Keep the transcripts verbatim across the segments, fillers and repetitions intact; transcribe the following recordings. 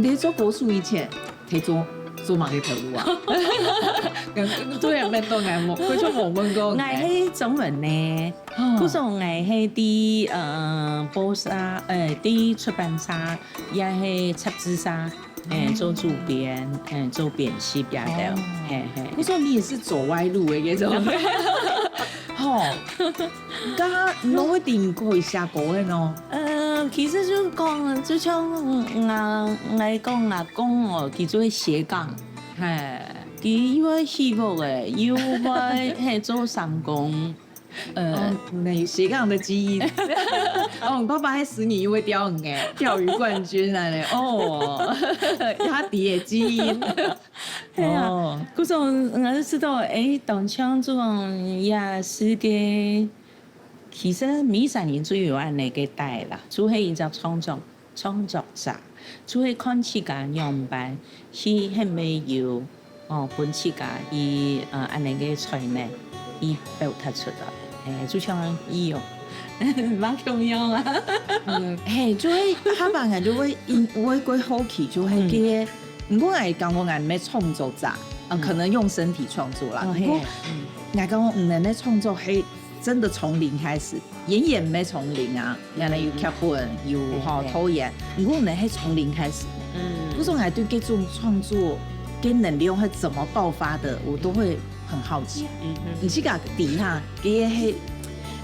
你做歌手以前，你做做麼个頭路啊？對啊，問到𠊎無，佢就無問過𠊎。𠊎係中文呢，哦。故所𠊎係在呃報社，呃在出版社，也係雜誌社，誒做主編，誒做編輯也有，哦。嘿嘿。故所你也是走歪路的那種。吼，剛剛你會點過一下國文哦。呃，其實就講，就像𠊎𠊎講阿公哦，佢做斜槓，嘿，佢又愛起屋誒，又愛嘿做三工，呃，哦，那斜槓的基因。哦，你爸爸還使你又會釣魚誒，釣魚冠軍啊嘞，哦，他底的基因。係啊，哦。故所𠊎就知道，誒，當像這種也係个，其實每儕人都有恁樣个帶啦，就係一隻創作創作者，就係看自家仰般去係毋係有哦，分自家以呃恁樣个才能以表達出來，誒，就像你哦，蠻共樣啊。嗯，嘿，就會下班人就會因會過好奇，就會嗯。這个，毋過𠊎感覺𠊎毋係創作者，啊，嗯。可能用身體創作啦。哦，毋過嘿，嗯。𠊎感覺毋能个創作係真的從零開始，演員毋係從零啊，原來有劇本，有吼，嘿，嘿。導演，毋過毋能係從零開始。嗯。故所𠊎對這種創作跟能量係怎麼爆發的，我都會很好奇。嗯哼。你自家底下，這个係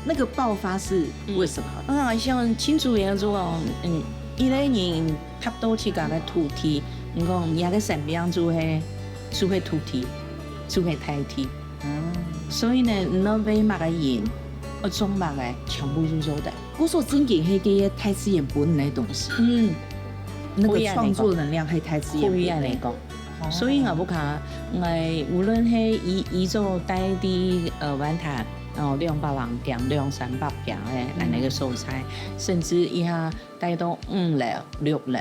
那個爆發是為什麼？嗯，像親子演出哦，嗯，一个人踏到自家个土地，你講人家个生命就係就係土地，就係大地。嗯。所以呢，你愛為麼个人，愛種麼个，全部都做得。故所真經係這个大自然本來的東西。嗯。那個創作能量係大自然本來的。可以恁樣講。 所以𠊎屋下，𠊎無論係以以早戴在呃碗壇，哦兩百零間、兩三百間个恁樣个所在，甚至一下戴到五樓、六樓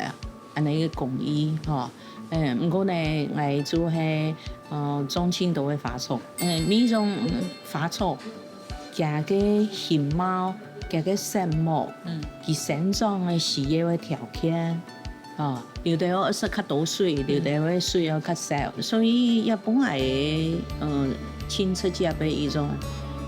恁樣个工藝吼。嗯，毋過呢，𠊎就係呃種盡多个花草，嗯，每種花草，佢个形貌、佢个色目，嗯，佢生長个需要个條件。 哦，有兜愛食較多水，有兜个水愛較少，所以也分𠊎个，嗯，盡直接个一種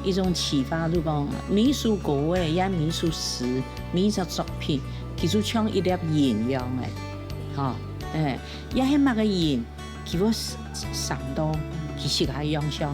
一種啟發，就講每首歌仔，也每首詩，每一隻作品，佢就像一粒印樣个，吼，誒，也係麼个印，佢會閃到佢自家个樣相，